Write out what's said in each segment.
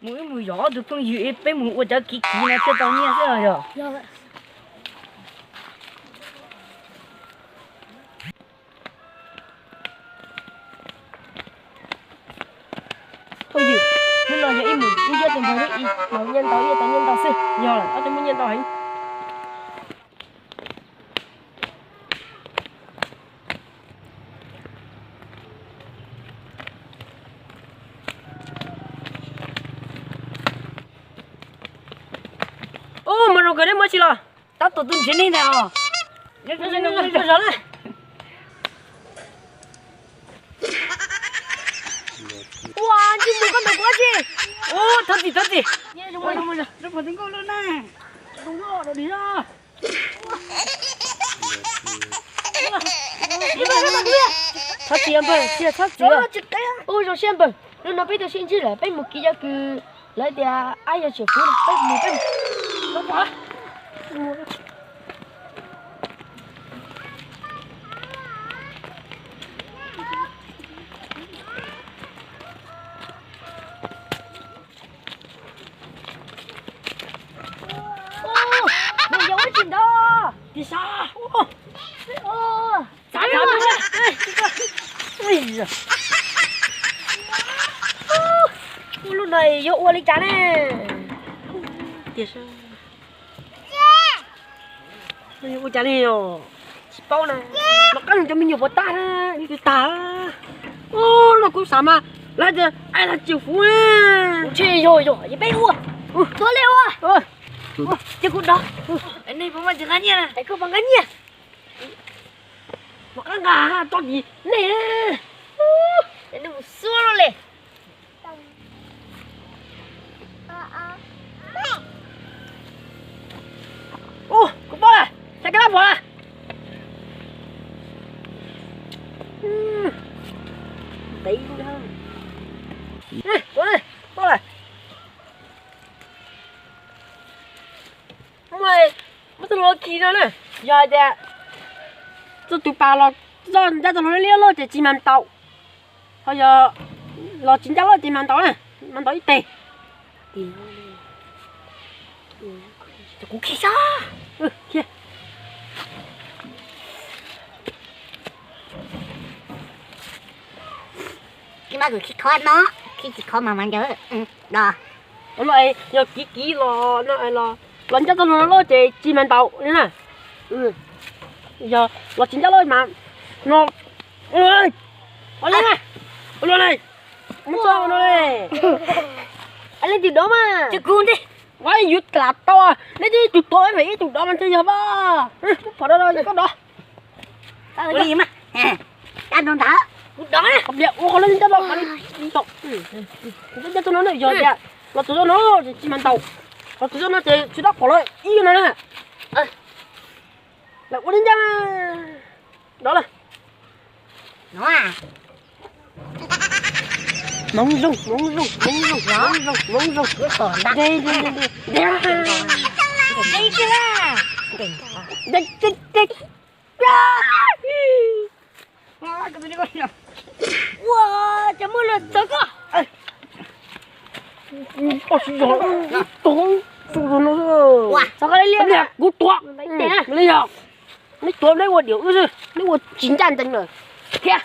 Mus wb mus zov ob tug phooj ywg, peb mus ua cov kiv kiv no thiaj tau nyiaj xwb os yog. Phooj ywg, hnub no yog ib mus ib zaj tus npawg ib, mus nyiaj ntau ib tau nyiaj ntau xwb, yog ob tug muaj nyiaj ntau heev. Ub, mas zoo kawg, neb muaj tsi los? Tab tom tuaj nrhiav nej ntag os. Ua, ntsej muag koj ntawm kuv dab tsi? Ub, thov txim, thov txim. Thov txim npawg, tsis txhob txwv. Ua zoo siab npawg, hnub no peb tau sib ntsib lawm, peb mus kiv cov kws lawv tias ab yog tseem fuv, peb mus peb mus. Nws yog ua tsis ntau. Ua lub no yuav ua li cas ne? Ua cas li os? Tsis paub na. Los qab cov me nyuam puas tag na, twb tag. Ub, no kuv xav mas lawv tias ab yog tseem fuv. Ntshe yog yog, peb ua. Tuav li ua. Ces kuv dov. Nej puas muaj tsis nqa nyiaj? Es koj puas nqa nyiaj? Los qab nqa tso tim nej. Nej mus xua los li. Ub, kuv paub lawm, saib koj dab pom lawm. Ntev paub lawm. Muab txoj hlua khi no na, yog hais tias txoj tus pas los txoj ncaj txoj hlua liab loj ces tsis mas ntaus, ho yog los tsis ncaj loj ces mas ntaus na, mas ntaus ib teg. Kuv khi xwb. Khi mas kuv khi khov no, khi tsis khov mas mas ncaws do. Yog kiv kiv los no los ncaj txoj hlua loj ces tsis mas ntaus li na. Yog los tsis ncaj loj mas no. Ua li, ua li, muab txoj no li. Leej twg dov mas? Ua yuav lam tau, nej twb ib tug tuav, ib tug dov mas ntshe yog mas. Phom dov no koj dov. Kuv dov na. Ua qhov no ncaj loj, ncaj txoj no na, yog tias los txog txoj no ces tsis mas ntaus, los txog txoj no ces tsis dab pom lawm ib no na. Lawv ua li ncaj. Dov lawm. Hmoov zoo, hmoov zoo, hmoov zoo, hmoov zoo, hmoov zoo. Ua, cov muaj lawm txog koj. Kuv tuav. Li yog neb tuav neb ua diam wb xwb, neb ua tsis ncaj ncees lawm. Khiav.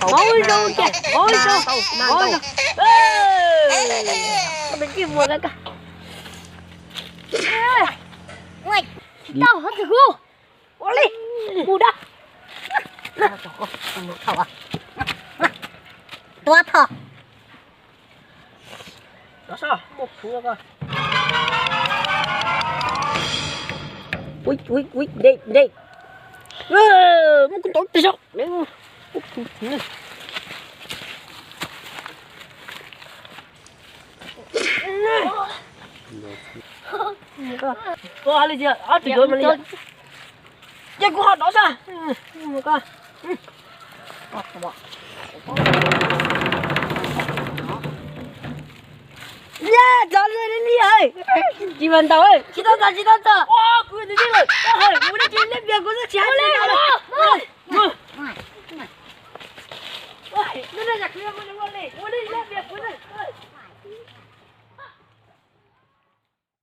Hmoov zoo, hmoov zoo, hmoov zoo. Tsis tau hov txog kuv. Ua li. Mus da. Tuav phom. Ui, ui, ui, de, de. Muab kuv ntaus tes so. Koj hais li tias ob tug yuav mas li. Ces kuv ho dov xwb. Txog li li, tsis mas ntaus, tsis tau txog, tsis tau txog. Kuv tus tij laug, kuv tus tij laug, kuv tsis hais li. Lub neej yog kuv yuav mus ua li, ua li, ua li, ua li.